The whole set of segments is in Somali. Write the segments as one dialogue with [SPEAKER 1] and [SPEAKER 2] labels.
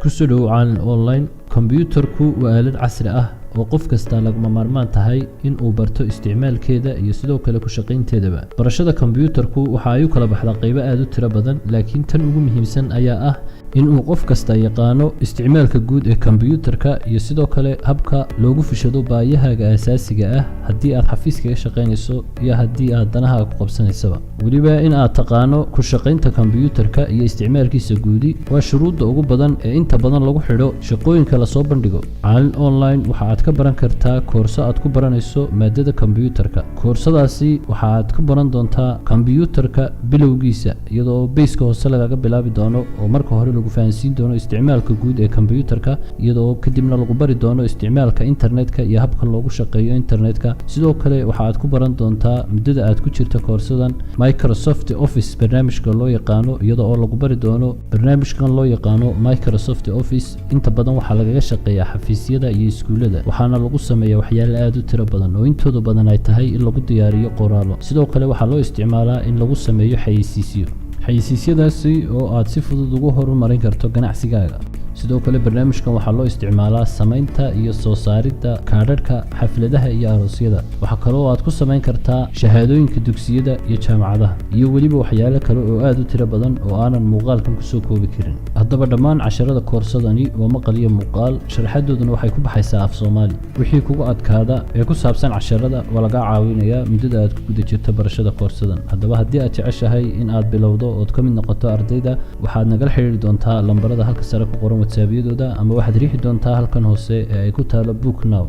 [SPEAKER 1] Kusoo dhowow Caalin Online. Kombiyuutarku waa aalad casri ah oo qof kasta lagama maarmaan tahay in uu barto isticmaalkeeda iyo sidoo kale ku shaqaynteedaba. Barashada kombiyuutarku waxa ay u kala baxdaa qaybo aad u tiro badan, laakiin tan ugu muhiimsan ayaa ah in uu qof kasta yaqaano isticmaalka guud ee kombiyuutarka iyo sidoo kale habka loogu fushado baahiyahaaga aasaasiga ah, haddii aad xafiis kaga shaqaynayso iyo haddii aad danahaaga ku qabsanaysaba. Weliba in aad taqaano ku shaqaynta kombiyuutarka iyo isticmaalkiisa guudi waa shuruudda ugu badan ee inta badan lagu xidho shaqooyinka lasoo bandhigo. Caalin Online waxa aad ka baran kartaa koorso aad ku baranayso maadada kombiyuutarka. Koorsadaasi waxa aad ku baran doontaa kombiyuutarka bilowgiisa, iyadoo base-ka hoose lagaga bilaabi doono oo marka hore lagu fahansiin doono isticmaalka guud ee kombiyuutarka, iyadoo kadibna lagu bari doono isticmaalka internetka iyo habka loogu shaqeeyo internetka. Sidoo kale waxa aad ku baran doontaa muddada aad ku jirto koorsadan Microsoft Office, barnaamijka loo yaqaano, iyada oo lagu bari doono barnaamijkan loo yaqaano Microsoft Office. Inta badan waxaa lagaga shaqeeyaa xafiisyada iyo iskuulada, waxaana lagu sameeyaa waxyaalo aad u tiro badan oo intooda badan ay tahay in lagu diyaariyo qoraalo. Sidoo kale waxaa loo isticmaalaa in lagu sameeyo xayeysiisyo, xayeysiisyadaasi oo aad si fudud ugu horumarin karto ganacsigaaga. Sidoo kale barnaamijkan waxaa loo isticmaalaa samaynta iyo soo saaridda kaadhadhka xafladaha iyo aroosyada. Waxaa kaloo aad ku samayn kartaa shahaadooyinka dugsiyada iyo jaamacadaha, iyo weliba waxyaalo kale oo aad u tiro badan oo aanan muuqaalkan kusoo koobi karin. Haddaba dhammaan casharada koorsadani waa maqal iyo muuqaal, sharaxadooduna waxay ku baxaysaa af Soomaali. Wixii kugu adkaada ee ku saabsan casharada waa lagaa caawinayaa muddada aad ku guda jirto barashada koorsadan. Haddaba haddii aad jeceshahay in aad bilowdo ood ka mid noqoto ardayda, waxaad nagala xidhiiri doontaa lambarada halka sare ku qoran WhatsAppyadooda, ama waxaad riixi doontaa halkan hoose ee ay ku taalo "Book now".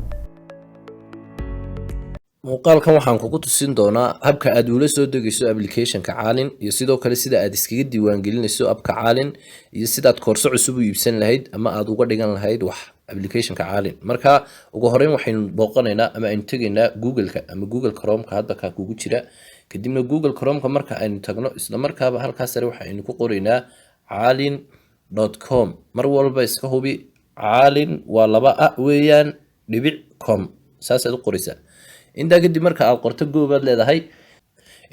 [SPEAKER 2] Muuqaalkan waxaan kugu tusin doonaa habka aad ula soo degayso applicationka Caalin, iyo sidoo kale sida aad iskaga diiwaangelinayso appka Caalin, iyo sidaad koorso cusub u iibsan lahayd ama aad uga dhigan lahayd wax applicationka Caalin. Marka ugu horeyn waxaynu booqanaynaa ama aynu tegaynaa Google-ka ama Google Chrome-ka hadda kaa kugu jira. Kadibna Google Chrome-ka marka aynu tagno, isla markaaba halkaas sare waxaynu ku qoraynaa caalin.com. Mar walba iska hubi, Caalin waa laba a weeyaan, dhibic com, saasaad u qoraysaa. Intaa kadib marka aad qorto, goobaad leedahay.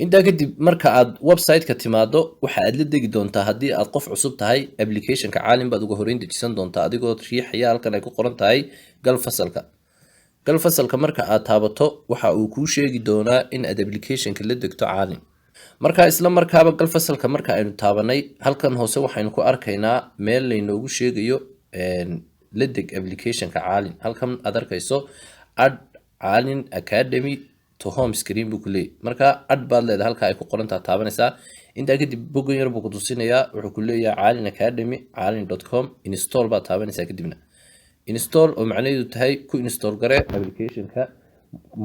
[SPEAKER 2] Intaa kadib marka aad website-ka timaado, waxa aad la degi doontaa, haddii aad qof cusub tahay, applicationka Caalin baad uga horeyn dejisan doontaa, adigoo riixaya halkan ay ku qoran tahay "Gal fasalka". Gal fasalka marka aad taabato, waxa uu kuu sheegi doonaa in aad applicationka la degto Caalin. Marka isla markaaba gal fasalka marka aynu taabanay, halkan hoose waxaynu ku arkaynaa meel laynoogu sheegayo la deg applicationka Caalin. Halkan aad arkayso "Add Caalin Academy to home screen" buu ku leeyahy. Marka "Add" baad leedahay, halka ay ku qorantaa taabanaysaa. Intaa kadib bogan yar buu ku tusinayaa, wuxuu ku leeyahay Caalin Academy, caalin.com install baad taabanaysaa. Kadibna install, oo macnaheedu tahay ku install garee applicationka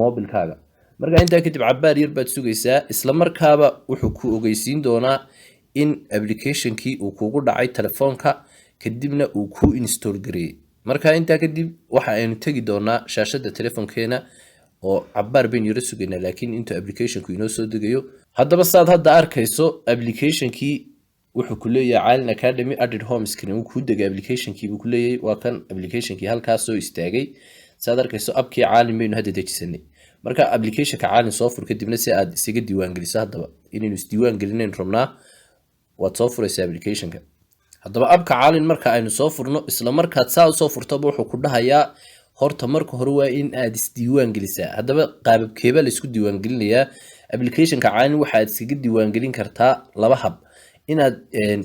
[SPEAKER 2] mobilkaaga. Marka intaa kadib cabaar yar baad sugaysaa. Isla markaaba wuxuu ku ogeysiin doonaa in applicationkii uu kugu dhacay telefoonka, kadibna uu ku install gareeyey. Marka intaa kadib waxa aynu tegi doonaa shaashada telefoonkeena oo cabaar baynu yaro sugaynaa, laakiin intuu applicationku inoo soo degayo. Haddaba saad hadda arkayso, applicationkii wuxuu ku leeyahay "Caalin Academy added home screen". Wuu kuu degay applicationkii buu ku leeyahay. Waa kan applicationkii halkaas soo istaagay. Saad arkayso, appkii Caalin baynu hadda dejisanay. Marka applicationka Caalin soo fur, kadibna si aad isaga diiwaangeliso. Haddaba inaynu isdiiwaan gelinayn rabnaa. Waad soo furaysaa applicationka. Haddaba appka Caalin marka aynu soo furno, isla markaad saa usoo furtaba, wuxuu ku dhahayaa horta marka hore waa in aad isdiiwaan gelisaa. Haddaba qaababkeebaa laisku diiwaangelinayaa applicationka Caalin? Waxaad iskaga diiwaangelin kartaa laba hab: inaad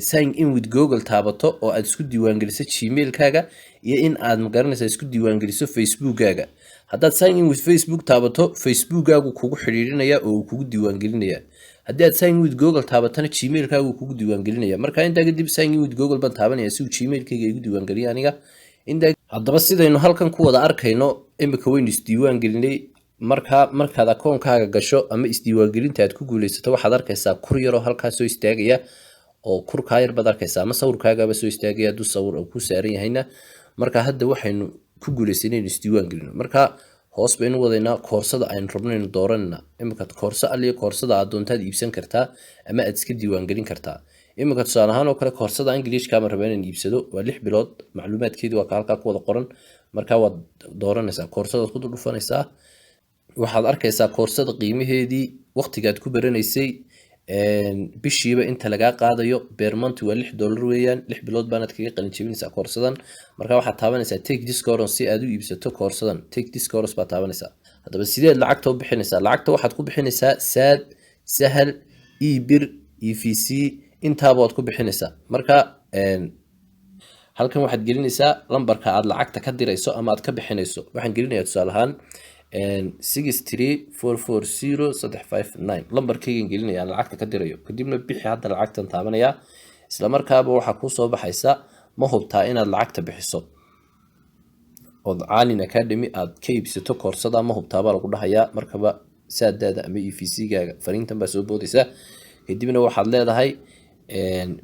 [SPEAKER 2] "Sign in with Google" taabato oo aad isku diiwaangeliso Gmailkaaga, iyo in aad, magaranaysaa, isku diiwaangeliso Facebookkaaga. Haddaad "Sign in with Facebook" taabato, Facebookkaagu kugu xidhiidhinaya oo uu kugu diiwaangelinaya. Haddii aad "Sign in with Google" taabatana, Gmailkaagu kugu diiwaangelinaya. Marka intaa kadib "Sign in with Google" baan taabanaya si uu Gmailkayga igu diiwaangeliya aniga. Intaa haddaba sidaynu halkan ku wada arkayno, imika waynu isdiiwaan gelinay. Marka markaad akoonkaaga gasho ama isdiiwaangelinta aad ku guuleysato, waxaad arkaysaa kur yaroo halkaa soo istaagaya, oo kurkaa yar baad arkaysaa ama sawirkaagaba soo istaagaya hadduu sawir uu ku saaran yahayna. Marka hadda waxaynu ku guuleystay inaynu isdiiwaan gelino. Marka hoos baynu wadaynaa, koorsada aynu rabno aynu dooranayna. Imika koorso aliyo koorsada aad doontaad iibsan kartaa ama aad iska diiwaangelin kartaa. Imika tusaale ahaan oo kale, koorsada Englishka ama raba inaan iibsado, waa 6 bilood. Macluumaadkeedu waa ka halkaa ku wada qoran. Marka waad dooranaysaa koorsadaad ku dhufanaysaa. Waxaad arkaysaa koorsada qiimaheedii, waqtigaad ku baranaysay. Bishiiba inta lagaa qaadayo per month waa $6 weeyaan. 6 bilood baanaad kaga qalin jebinaysaa koorsadan. Marka waxaad taabanaysaa "take this course" si aad u iibsato koorsadan. "Take this course" baad taabanaysaa. Haddaba sideed lacagta u bixinaysaa? Lacagta waxaad ku bixinaysaa Zaad, Sahal, eBirr, EVC, intaaba waad ku bixinaysaa. Marka halkan waxaad gelinaysaa lambarka aad lacagta ka dirayso ama aad ka bixinayso. Waxaan gelinayaa tusaale ahaan 63440359, lambarkaygan gelinaya aan lacagta ka dirayo. Kadibna "bixi hadda lacagtan" taabanaya. Isla markaaba waxaa kuusoo baxaysa: "Ma hubtaa inaad lacagta bixiso ood Caalin Academy aad ka iibsato koorsada? Ma hubtaabaa?" lagu dhahayaa. Markaba Zaadaada ama EVC-gaaga fariintan baa soo boodaysa. Kadibna waxaad leedahay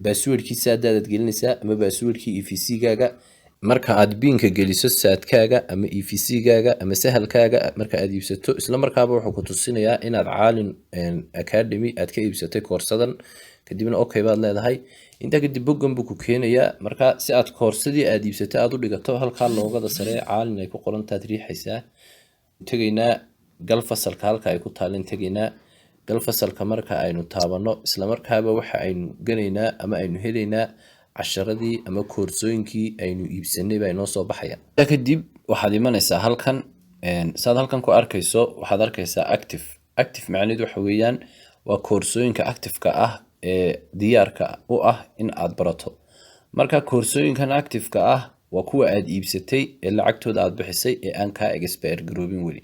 [SPEAKER 2] passwordkii Zaadaadaad gelinaysaa ama passwordkii EVC-gaaga. Marka aad PIN-ka geliso Zaadkaaga ama EVC-gaaga ama Sahalkaaga, marka aad iibsato, isla markaaba wuxuu ku tusinayaa inaad Caalin Academy aad ka iibsatay koorsadan. Kadibna "okay" baad leedahay. Intaa kadib boggan buu ku keenayaa. Marka si aad koorsadii aad iibsatay aad u dhigato, halkaa logo-da sare Caalin ay ku qorantaad riixaysaa. Tegaynaa "gal fasalka", halka ay ku taalin tegaynaa. "Gal fasalka" marka aynu taabano, isla markaaba waxa aynu gelaynaa ama aynu helaynaa casharadii ama koorsooyinkii aynu iibsanay baa inoo soo baxaya. Kadib waxaad imanaysaa halkan. Saad halkan ku arkayso, waxaad arkaysaa active. Active macnaheedu waxa weeyaan waa koorsooyinka active-ka ah ee diyaarka u ah in aad barato. Marka koorsooyinkan active-ka ah waa kuwa aad iibsatay ee lacagtooda aad bixisay ee aan kaa expire garoobin weli.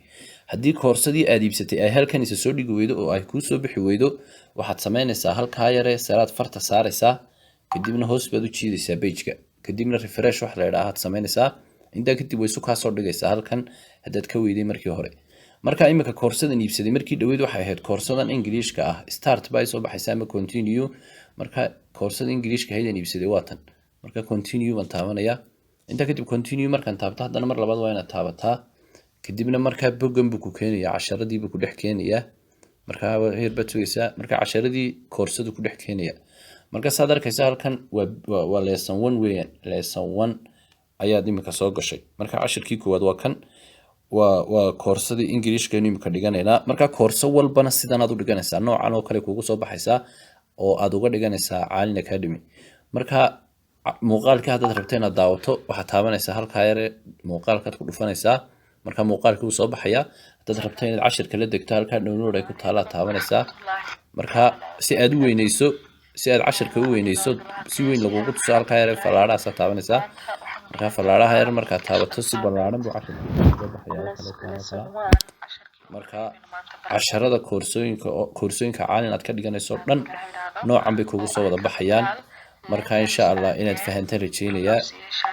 [SPEAKER 2] Haddii koorsadii aad iibsatay ay halkan isa soo dhigi weydo oo ay kuu soo bixi weydo, waxaad samaynaysaa halkaa yare saraad farta saaraysaa, kadibna hoos baad u jiidaysaa pageka, kadibna refresh wax la idhaahaad samaynaysaa. Intaa kadib way isu kaa soo dhigaysaa halkan haddaad ka weyday markii hore. Marka iminka koorsadan iibsaday markii dhaweyd waxay ahayd koorsadan Englishka ah. "Start" baa soo baxaysa ama "continue". Marka koorsada Englishka ahayd iibsaday waa tan. Marka "continue" baan taabanaya. Intaa kadib "continue" markaan taabto, haddana mar labaad waa inaad taabataa. Kadibna markaa boggan buu ku keenaya, casharadii buu ku dhex keenayaa. Markaa heer baad sugaysaa, marka casharadii koorsadu ku dhex keenaya. Marka saad arkaysa, halkan waa lesson one weeyaan. Lesson one ayaad imika soo gashay. Marka cashirkii koowaad waa kan, waa koorsadii Englishkaynu imika dhiganaynaa. Marka koorso walbana sidanaad u dhiganaysaa, noocan oo kale kugu soo baxaysaa oo aad uga dhiganaysaa Caalin Academy. Marka muuqaalkii haddaad rabto inaad daawato, waxaad taabanaysaa halkaa yare muuqaalkaad ku dhufanaysaa. Marka muuqaalkii wuu soo baxayaa. Haddaad rabto inaad cashirka la degto, halkaa "download" ay ku taalaad taabanaysaa. Marka si aad u weyneyso, si aad cashirka u weyneyso, si weyn lagugu tuso, halkaa yare fallaadhahaasaa taabanaysaa. Marka fallaadhaha yar markaad taabato, si ballaaran buu cashirka soo baxayaa. Marka casharada koorsooyinka Caalin aad ka dhiganayso dhan noocan bay kugu soo wada baxayaan. Marka insha Allah inaad fahantaan rajeynayaa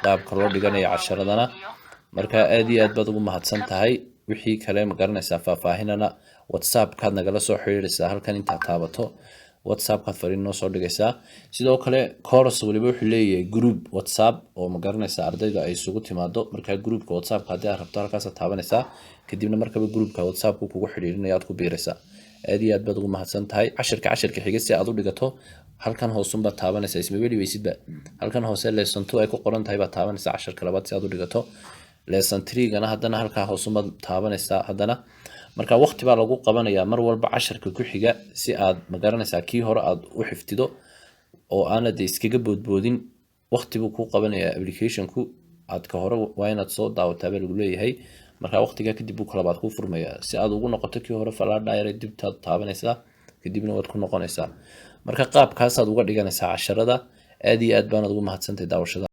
[SPEAKER 2] qaabka loo dhiganayo casharadana. Marka aad iyo aad baad ugu mahadsan tahay. Wixii kale, ma garanaysaa, faahfaahinana WhatsAppkaad nagala soo xiriiraysaa. Halkan intaad taabato, WhatsAppkaad fariin noo soo dhigaysaa. Sidoo kale course waliba wuxuu leeyahay group WhatsApp oo, ma garanaysaa, ardayda ay isugu timaado. Markaa groupka WhatsAppka haddii aad rabto, halkaasaad taabanaysaa. Kadibna markaba groupka WhatsAppku kugu xidhiirinaya, aad ku biiraysaa. Aad iyo aad baad ugu mahadsan tahay. Cashirka xiga si aad u dhigato, halkan hoosunbaad taabanaysaa, ismaba dhibaysidba. Halkan hoose "lesson two" ay ku qoran tahay baad taabanaysaa cashirka labaad si aad u dhigato. Lesson three-gana haddana halkaa hoosunbaad taabanaysaa haddana. Marka waqti baa lagu qabanayaa mar walba casharka ku xiga si aad, ma garanaysaa, kii hore aad u xifdido oo aanad iskaga boodboodin. Waqti buu kuu qabanayaa applicationku. Aad ka hore waa inaad soo daawataa baa lagu leeyahay. Marka waqtigaa kadib buu kalabaad kuu furmayaa. Si aad ugu noqoto kii hore, fallaadha yare dibtaad taabanaysaa, kadibna waad ku noqonaysaa. Marka qaabkaasaad uga dhiganaysaa casharada. Aad iyo aad baanaad ugu mahadsantahay daawashada.